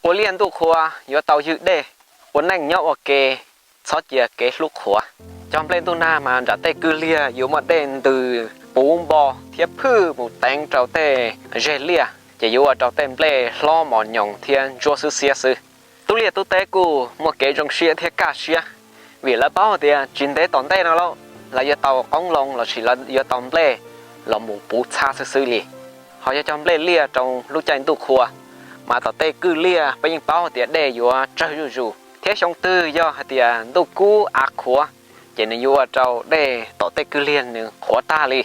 Ua liaj ntuj qhua yuav tau ywg dej, ua neej nyob ua ke txhob cia kev hlub qhuav. Cog nplej ntuj nag mas nram tej kwj liag yuav muaj dej ntws puv npo thiab phwj mus teev rau tej zeg liaj, ces yuav ua rau tej nplej hlob mos nyoos thiab ntsuab xwb xiab xwb. Tub liaj tub teb kuj muaj kev zoo siab thiab kaj siab, vim lawv paub tias tsis ntev tom ntej no lauj, lawv yuav tau qoob loo lossis lawv yuav tau nplej los mus puv txhab xwb xwb li. Ho yog cog nplej liaj rau lub caij ntuj qhua, mas tom tej kwj liaj peb yeej paub tias dej yuav tsawg zuj zus, thiab xyoo twg yog hais tias ntuj kub av qhuav, ces nws yuav ua rau dej tom tej kwj liag nws qhuav tag li.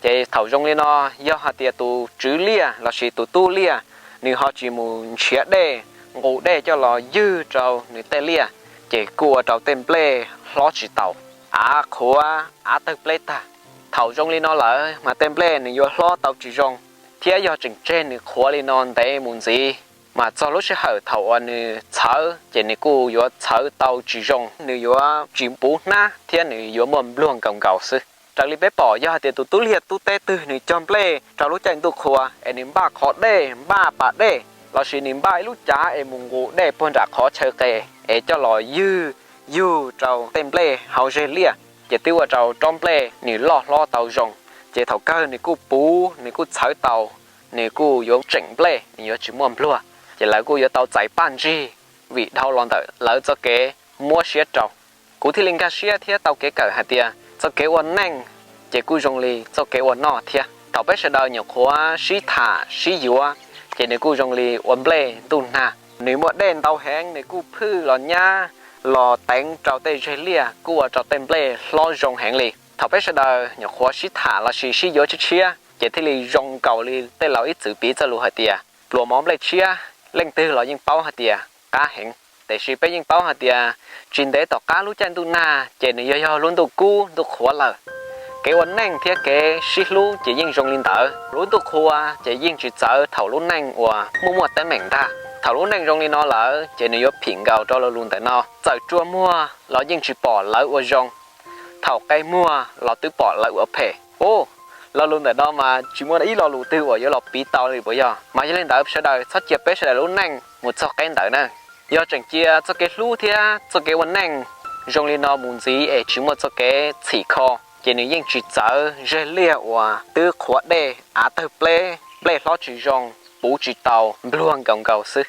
Ces thaum zoo li no, yog hais tias tus tswv liaj lossis tus tub liaj nws ho tsis mus nrhiav dej, nqus dej coj los ywg rau nws tej liaj, ces kuj ua rau tej nplej hlob tsis tau, av qhuav av tawg pleb tag. Thaum zoo li no lawm mas tej nplej nws yuav hlob tau tsis zoo, thiab yog tseem tseg nws qhuav li no ntev mus ntxiv, mas txog lub sij hawm thaum uas nws txhawv ces nws kuj yuav txhawv tau tsis zoo, nws yuav tsis puv hnab thiab nws yuav muaj npluag nkaus nkaus xwb. Raws li peb pom, yog hais tias tus tub liaj tub teb twg nws cog nplej rau lub caij ntuj qhua es nws npaj qhov dej, npaj pas dej, lossis nws npaj ib lub cav es mus nqus dej puag nram qhov chaw qes es coj los ywg yug rau tej nplej hauv zeg liaj, ces twb ua rau tsob nplej nws loj hlob tau zoo, ces thaum kawg nws kuj puv, nws kuj txhawv tau, nws kuj yuav tseem nplej, nws yuav tsis muaj npluag, ces lawv kuj yuav tau txais paj ntsig vim dhau los ntawm lawv txoj kev muab siab rau. Kuv thiaj li nkag siab thiab tau kev kawm hais tias txoj kev ua neej ces kuj zoo li txoj kev ua noj thiab. Thaum peb sawv daws nyuam qhuav sib tham sib yuav, ces nws kuj zoo li ua nplej ntuj nag, nws muaj dej ntau heev, nws kuj phwj los nyab los teev rau tej zeg liaj, kuj ua rau tej nplej hlob zoo heev li. Thaum peb sawv daws nyuam qhuav sib tham lossis sib yuav tshiab tshiab, ces thiaj li zoo nkaus li tej laus ib txwm piv txoj lus hais tias pluas mov nplej tshiab, leej twg los yeej paub hais tias qab heev. Tiam sis peb yeej paub hais tias tsis ntev tom qab lub caij ntuj nag ces nws yog yog lub ntuj kub ntuj qhuav lawm. Kev ua neej thiab kev sib hlub ces yeej zoo li ntawd. Lub ntuj qhua ces yeej tsis txawv thaum lub neej uas muaj muaj teeb meem ntag. Thaum lub neej zoo li no lawm ces nws yuav phim nkaus rau lo lus ntawm no: Txawm rua muag los yeej tsis pom lawv ua zoo, thaum qe muag los twb pom lawv ua phem. Ub, lo lus ntawm no mas tsis muaj ib lo lus twg uas yuav los piv tau li puas yog? Mas yog li ntawd sawv daws txhob cia peb sawv daws lub neej mus txog qeb ntawd na. Yog tseem cia txoj kev hlub thiab txoj kev ua neej zoo li no mus ntxiv es tsis muaj txoj kev txhim kho, ces nws yeej tsis txawv zeg liaj uas twb qhuav dej, av tawg pleb, nplej hlob tsis zoo, puv tsis tau, npluag nkaus nkaus xwb.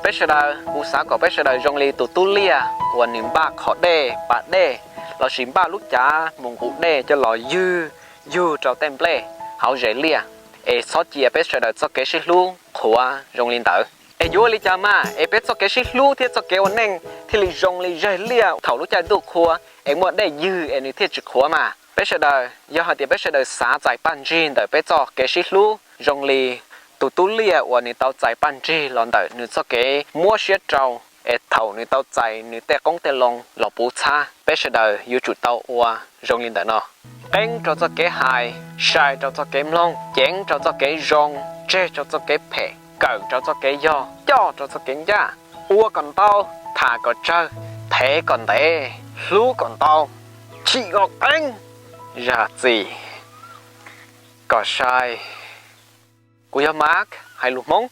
Peb sawv daws, kuv xav kom peb sawv daws zoo li tus tub liaj uas nws npaj qhov dej, pas dej, lossis npaj lub cav mus nqus dej coj los ywg yug rau tej nplej hauv zeg liaj, es txhob cia peb sawv daws txoj kev sib hlub qhuav zoo li ntawd. Es yuav ua li cas mas es peb txoj kev sib hlub thiab txoj kev ua neej thiaj li zoo li zeg liaj thaum lub caij ntuj qhua es muaj dej ywg es nws thiaj tsis qhuav mas? Peb sawv daws, yog hais tias peb sawv daws xav txais paj ntsig ntawm peb txoj kev sib hlub zoo li tus tub liaj uas nws tau txais paj ntsig los ntawm nws txoj kev muab siab rau, es thaum nws tau txais nws tej qoob tej loo los puv txhab, peb sawv daws yuav tsum tau ua zoo li ntawm no: Qeeb rau txoj kev hais, sai rau txoj kev mloog, ceev rau txoj kev zoo, tseg rau txoj kev phem, kawm rau txoj kev yog, coj rau txoj kev ncaj, ua kom ntau, tham kom tsawg, thev kom ntev, hlub kom ntau, chim kom qeeb, zam txim kom sai. Kuv yog Mark hais lus Hmoob.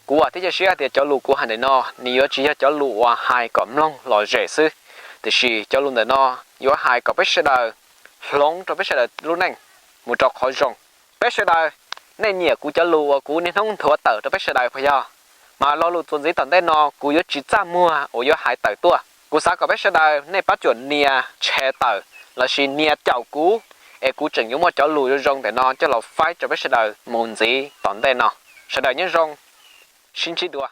Kuv vam thiab cia siab tias cov lus kuv hais ntawm no nws yuav tsis yog cov lus uas hais kom mloog lom zem xwb, tiam sis cov lus ntawm no yuav hais kom peb sawv daws hloov rau peb sawv daws lub neej mus rau qhov zoo. Peb sawv daws, nej nyiam kuv cov lus uas kuv niaj hnub nthuav tawm rau peb sawv daws puas yog? Mas lo lus txuas ntxiv tom ntej no kuv yuav tsis txaj muag uas yuav hais tawm tuaj. Kuv xav kom peb sawv daws nej pab cuam nias share tawm lossis nias caum kuv, es kuv tseem yuav muaj cov lus zoo zoo ntawm no coj los faib rau peb sawv daws mus ntxiv tom ntej no. Sawv daws nyob zoo, sib ntsib dua.